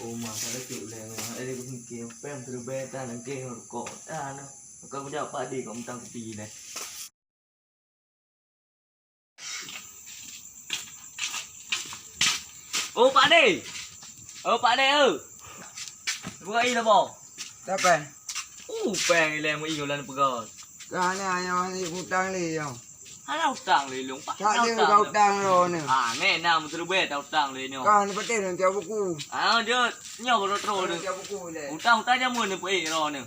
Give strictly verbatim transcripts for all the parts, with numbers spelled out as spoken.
Oma ka laju lé, eh, ku singkir, péng siribèe tan, lagèe rukok tan. Ka kujak Pak Dé kok mantong kupi lé. Oh, Pak Dé! Oh, Pak Dé, oh! Buka i lé boh. Siapa? Uh, péng ilèe meu i ulan peugah. Ka na nyoe hana utang lé nyoe. Hana utang lé lôn, Pak. Tak ada kau utang lé nyoe. Ah, nè na meuteurubé tak utang lé nyoe. Ka ni patéh nang tiap buku. Ah, dia nyoe baru terus dia. Tiap buku lé. Utang-utang jameun ni peuék droe ni.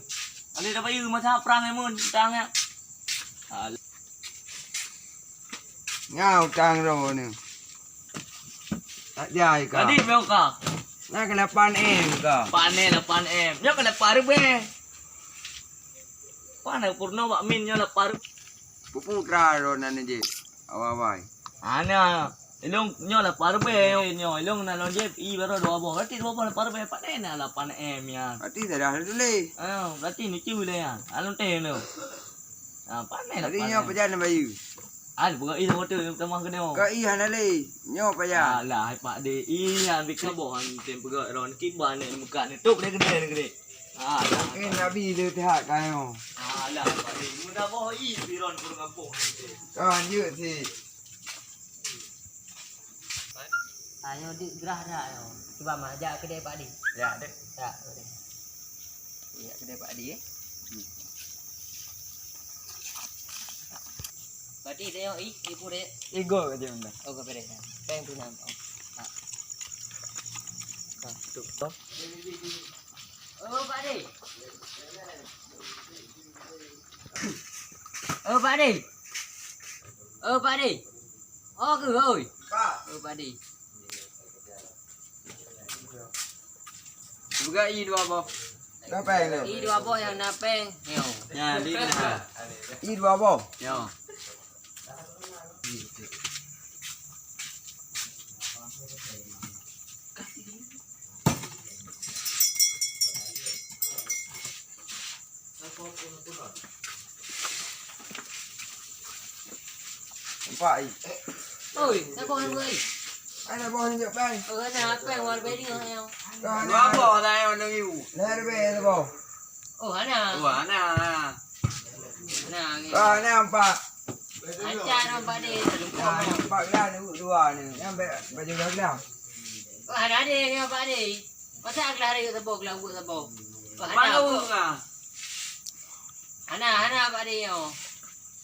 Ada dapat i masa prang ni mun utang ya. Alah. Nyan utang droe ni. Tak jai ka. Tadi meuka. Nyan keu lapan M ka. Pané lapan M. Nyoe keu lapan ribèe. Pané purno bak min nyoe lapan ribèe. Puputra droe nan jih. Awai-awai. Ana, ilong nyoe lapan ribèe nyoe. Ilong nan lôn jép i baroe dua boh. Berarti dua boh lapan ribèe pané na lapan M nyan. Berarti dah tuléh. Ah, berarti ni cu lé nyan. Alun teh tu. Ah, pané lapan M. Jadi nyoe pajan bayeue. An buka i sama tu tamah kena. Ka i hana lé. Nyoe pajan. Alah, hai Pak Dé. I nyan bika boh han tem peugah ron kiban ni muka ni. Tok dia gede ni gede. Alah. Eh, Nabi dia teuhak kayo. Alah, Pak Dé. Muda boh i piron kurang kampung ni. Ka lanjut si. Ayo dik gerah dah ayo. Cuba mah jak kedai Pak Dé. Ya, dek. Ya, kedai. Ya, kedai Pak Dé, eh. Berarti tengok i, ibu dek. Igo aja benda. Oh, kau beri dah. Peng tu nam. Oh. Ha. Ha, tu. Oh, Pak Dé. Oh, Pak Dé. Oh, Pak Dé. Oh, ke, oi. Pak. Oh, Pak Dé. Buka i dua boh. Dah peng tu. I dua boh yang na peng. Yo. Ya, di mana? I dua boh. Yo. Nampak i. Oi, saboh yang beri. Ai saboh ni jok pai. Oh, na apa yang war beri yang. Dua boh lah yang nunggu. Nah, lebih saboh. Oh, ana. Oh, ana. Ana. Ah, ni nampak. Ancak nampak ni. Ah, nampak lah ni dua ni. Yang baju dah gelap. Oh, ana ada yang nampak ni. Masa aku lari kat tebok, kat tebok. Mana urang? Hana, hana Pak Dé nyoe.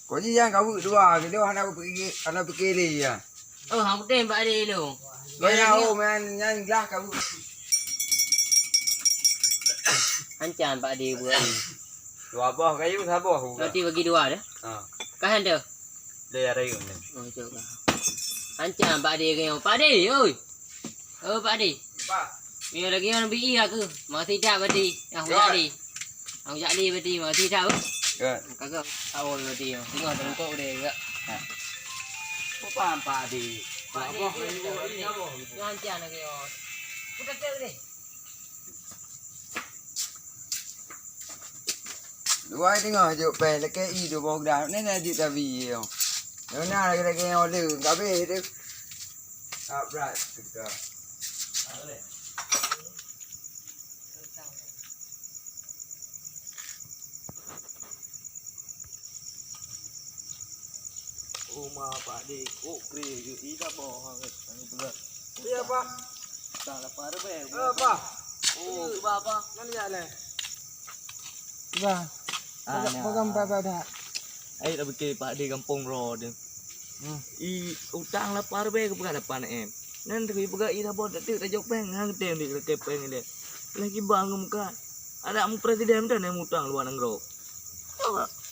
Kok ji nyang kaweuek dua kilo hana kupikir, hana pikir lé ya. Oh, hang udeh Pak Dé lo. Kaya oh man nyan lah kaweuek. Hancam Pak Dé buat ni. Dua boh kayu saboh. Berarti bagi dua dah. Ha. Kahan tu. Dia ada yuk ni. Oh, coba. Hancam Pak Dé kaya. Pak Dé, oi. Oh, Pak Dé. Pak. Mio lagi orang bi aku. Masih tak Pak Dé. Ah, ujak Dé. Ah, ujak Dé Pak Dé. Masih tak. Good. Kagak tahu Pak Dé. Tengok tengkok dia juga. Ha. Apa Pak Dé? Pak Dé. Apa? Nyantian lagi oh. Bukan tu deh. Luwai teungoh jok péng lakée i dua boh dah. Nyan na jeuet tabi yo. Yo na lagée-lagée nyoe le kabeh tu. Abrat teuka. Uma Pak Dé kok kré jeuet i dah boh hangat. Iya, Pak. Dah lapar beh. Eh, Pak. Oh, cuba apa? Mana ya leh? Bah. Ah, pegang, nah. Pegang, pegang, pegang. Ai, tak pikir Pak Dé gampông ro deh. Hmm. I utang lapar beh, bukan lapan M. Nan tu pegang i dah boh, tak tajok péng, hang tem di lakée péng deh. Lagi bang muka. Ada mu presiden dah nak utang luar negeri.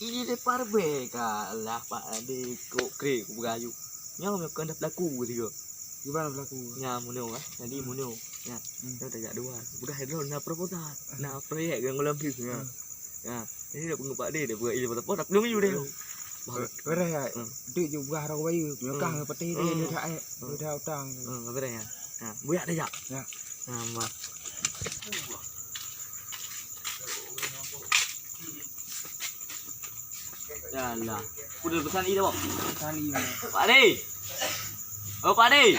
Ini deh parbeh ka lah Pak Ade kok kré ku beurayu. Nyoe meukeundak pelaku tiga. Gimana pelaku? Nya muno ah, jadi muno. Nya. Hmm. Nyoe tajak dua. Bukan hidro na proposal. Na proyek yang ulang bis nya. Hmm. Ya. Ini dah pengupak dia, dia buat ini pasal tak belum you deh. Beres ya. Hmm. Dek je buah rau bayu. Belakang peti dia, dia dah eh. Dia dah utang. Hmm, beres ya. Ha, buyak tajak. Ya. Ha, bah. Yalah. Udah pesan i dah, Bang? Pesan i, Bang. Pak Ade. Oh, Pak Ade.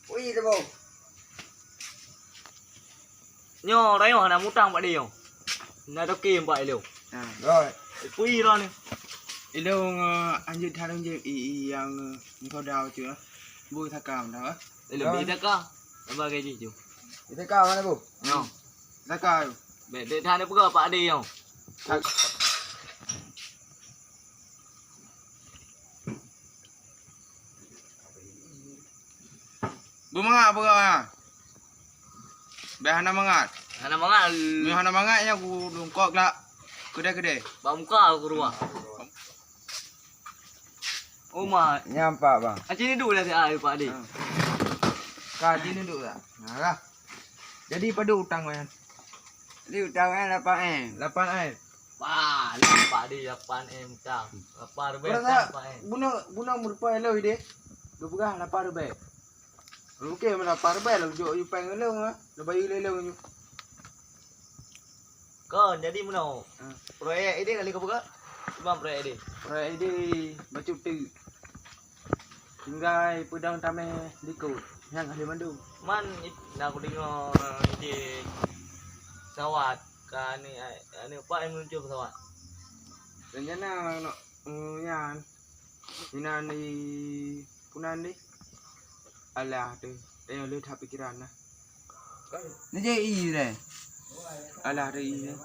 Ui, teuboh. Nyoe rayoh hana mutang Pak Dé nyoe. Na toke Pak ilong. Ha, goi. Pui ron ni. Ilong, eh, anjut tharong je i, i yang, eh, engkau dah tu, eh. Bu takam dah, eh. Ilong Ron. Bi takam. Apa gaji tu? Bi takam mana, Bu? Nyoe. Takam. Bek, bek than peugah Pak Dé nyoe. Tak. Beumangat peugah, ha. Bèk hana mangat. Hana mangat. Meunyoe hana mangat, nyan kulungkok glak keudè-keudè. Bak muka aku keurua. Oh, mat. Nyan, Pak, bang. Aci ni duek lah, si ai, Pak Dé. Ha. Ka, aci ni duek lah. Nah, lah. Jadi, padum utang nyan? Jadi, utang nyan lapan M. Lapan M. Wah, lapan deh, lapan M utang. Lapan ribèe utang, lapan M. Bunoe, bunoe meurupa ilong deh. Geupeugah lapan ribèe. Mungken lapan ribèe lah jok yu péng ilong ah. Lah bayeue lé ilong nyoe. Kon, jadi meunoe. Ha. Proyek idéh kali ka peugah? Cuma proyek idéh. Proyek idéh bacut teuk. Tinggai peudong tamèh likot. Nyang kali mandum. Man it-, na kudeungoe idéh pesawat ka aneuk, aneuk pat nyang meuluncur pesawat. Rencana nak, eh, nyan. Inan di punan deh. Alah tu, tengok lé that pikiran nah. Ni je i deh. Alah tu i deh.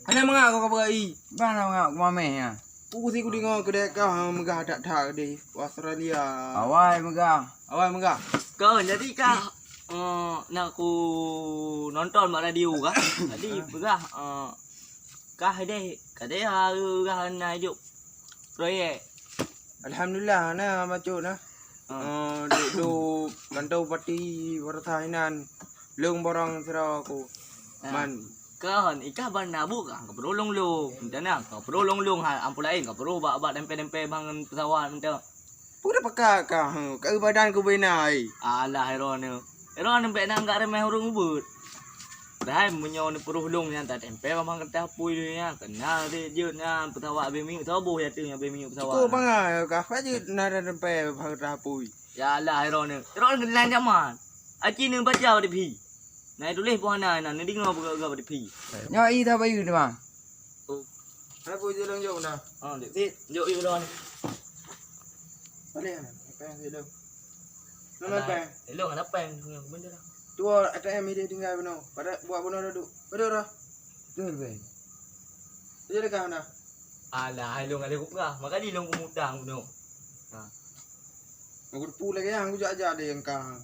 Hana mangat kau ka peugah i. Bah hana mangat ku mameh nya. Ku si ku deungoe keudeh kah meugah that-that deh Australia. Awai meugah. Awai meugah. Kon, jadi kah, eh, na ku nonton bak radio kah? Jadi peugah, eh, kah deh, ka deh hareuga na jok proyek. Alhamdulillah, na bacut na. Ha. Eh, duek-duek mantong pati barasa inan. Lôn barang sidroe ku. Ha. Man. Kon, i kah ban na buet kah, ka peuruh lôn-lôn. Meutanang, ka peuruh lôn-lôn ha, amphon laén, ka peuruh bak, bak dempé-dempé bangon pesawat mantong. Peue dah pakat kah, huh, ka badan ku bina ai. Alah, Heron nyoe. Heron nyoe bèk na anggap remeh ureueng ubit. Padahai meunyoe neupeuruh lôn nyan tatempé bak kertas apui nyan, keunal deh jeuet nyan pesawat abéh miyueb saboh ya teuh abéh miyueb pesawat. Cukup bangai kah, ka jeuet na tatempé bak kertas apui. Ya Allah, Heron nyoe. Heron nyoe keunan jaman. Aci neubaca bak T V. Na tuléh peue hana, na neudeungoe peugah-peugah bak T V. Nyoe i dah bayeue teuma. Oh. Hana peue jeuet lôn jok dah. Ha, jok sit. Jok i udah ni. Boleh, apa yang saya dah? Mana apa? Elok ada apa yang punya benda dah. Tua A T M dia tinggal bunoe. Pada buat bunoe duduk. Pada dah. Betul, Ben. Dia dekat mana? Alah, hai lôn ada kupeugah. Maka di lôn kumutang bunoe. Ha. Aku tepu lagi yang aku jak-jak dia yang kang.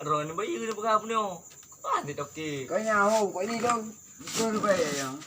Ron bayeue dia peugah bunoe. Wah, dia toke. Kau nyaho, kau ini dong. Betul, Ben, yang.